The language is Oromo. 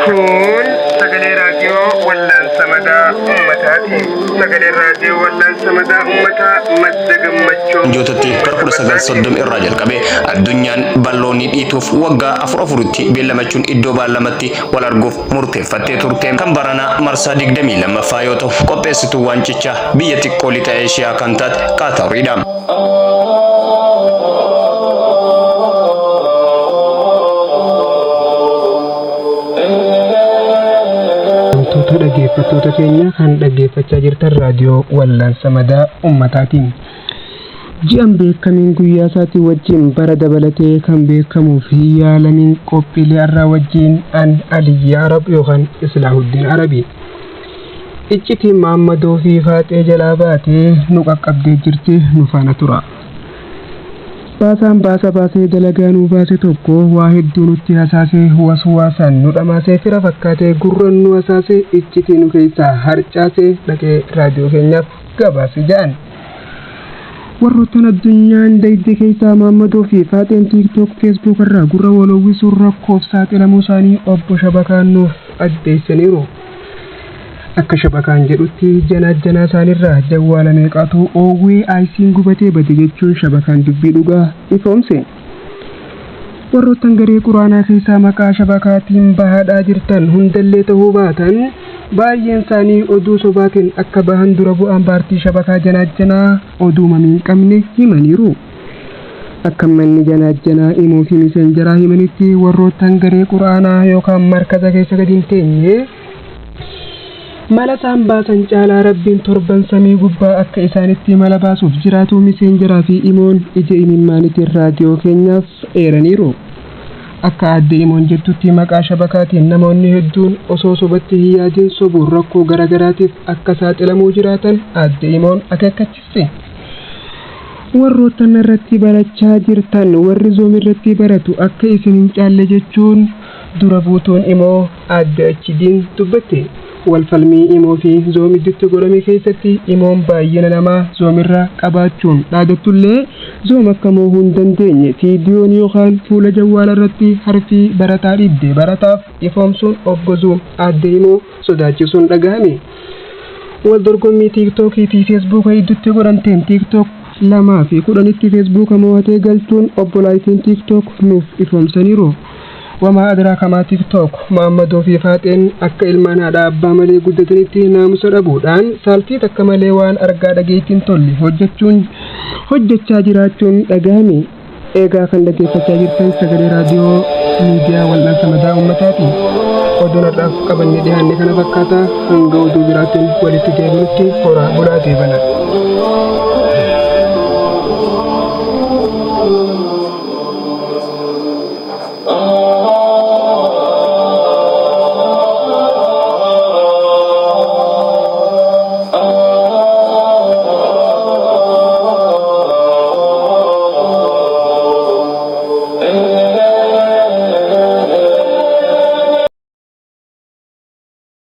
Kun sagalee raadiyoo Wallaansa Madaa Uummataati. Sagaleen raadiyoo Wallaansa Madaa Uummataa madda gammachuu Jootatti bara 1930 irraa jalqabee addunyaan balloonni dhiituuf waggaa afur afuritti beellamachuun iddoo baallamatti wal arguuf murteeffattee turte. Kan baranaa marsaa 22ffaa yoo ta'u, qopheessituu waancichaa biyya xiqqoo lixa Eeshiyaa kan taate Qaatariidha. Wantoota dhaggeeffattoota keenya kan dhaggeeffachaa jirtan raadiyoo Wallaansa Madaa Uummataatiin. Ji'an beekamiin guyyaa isaatii wajjin bara dabalatee kan beekamuu fi yaalamiin qophiilee har'aa wajjin an Aliyyi Arab yookaan Islaahuddin Arabi. Iccitiin Maammadoo fi Faaxee jalaa baatee nu qaqqabdee jirti, nu faana tura. Baasaan baasa baasee dalagaa nuu baase tokko waa hedduu nutti hasaasee waswaasaan nu dhamaasee fira fakkaatee gurra nu hasaasee iccitii nu keessaa harcaasee dhaqee raadiyoo keenyaaf gabaase jedhan. Warroottan addunyaan dayde keessaa Maammadoo fi Faaxeen TikTok, Facebook irraa gurra wal uwwisuun rakkoof saaxilamuu isaanii obbo Shabakaan nuuf addeessaniiru. Akka Shabakaan jedhutti janaa isaaniirraa jawwaala meeqaatu oowwee aayisiin gubatee bade jechuun Shabakaan dubbii dhugaa ifoomse. Warroottan garee quraanaa keessaa maqaa Shabakaatiin bahaadhaa jirtan hundallee ta'uu baatan baay'een isaanii oduu sobaatiin akka bahan dura bu'aan paartii Shabakaa janaajjanaa oduu mamii hin qabne himaniiru. Akka manni janaajjanaa Imoo fi Miseenjaraa himanitti warroottan garee quraanaa yookaan markaza keessa gadi hin teenye mala isaan baasan caalaa Rabbiin torban samii gubbaa akka isaanitti mala baasuuf jiraatu Miseenjaraa fi Imoon ija imimmaanitiin raadiyoo keenyaaf eeraniiru. Akka aadde Imoon jettutti maqaa Shabakaatiin namoonni hedduun osoo sobatti hin yaadin sobuun rakkoo garaagaraatiif akka saaxilamuu jiraatan aadde Imoon akeekkachiiste. Warroottan irratti barachaa jirtan warri Zoom irratti baratu akka isin hin caalle jechuun dura buutuun Imoo aadde Achidiin dubbatte. Walfalmii Imoo fi Zoom gidduutti godhame keessatti Imoon baay'ina namaa Zoom irraa qabaachuun dhaadattullee Zoom akka moohuu hin dandeenye fiidiyoon yookaan fuula jawwaala irratti harfii barataa dhiibde barataaf ifoomsuun obbo Zoom aadde Imoo sodaachisuun dhagahame. Wal dorgommii TikTokii fi Feesbuuka gidduutti godhamteen TikTok 2 fi 10tti Feesbuuka mo'atee galchuun obbo Laayitiin TikTok nuuf ifoomsaniiru. Wamaa adraa kamaa TikTok Maammadoo fi Faaxeen akka ilmaan haadha abbaa malee guddatanitti naamusa dhabuudhaan saalfii takka malee waan argaa dhageettiin tolle hojjechaa jiraachuun dhagahame. Eegaa kan dhaggeeffachaa jirtan sagalee raadiyoo miidiyaa Wal'aansa Madaa Uummataati. Oduun har'aaf qabannee dhiyaanne kana fakkaata. Hanga oduu biraatiin walitti deebinutti horaa bulaa deebana.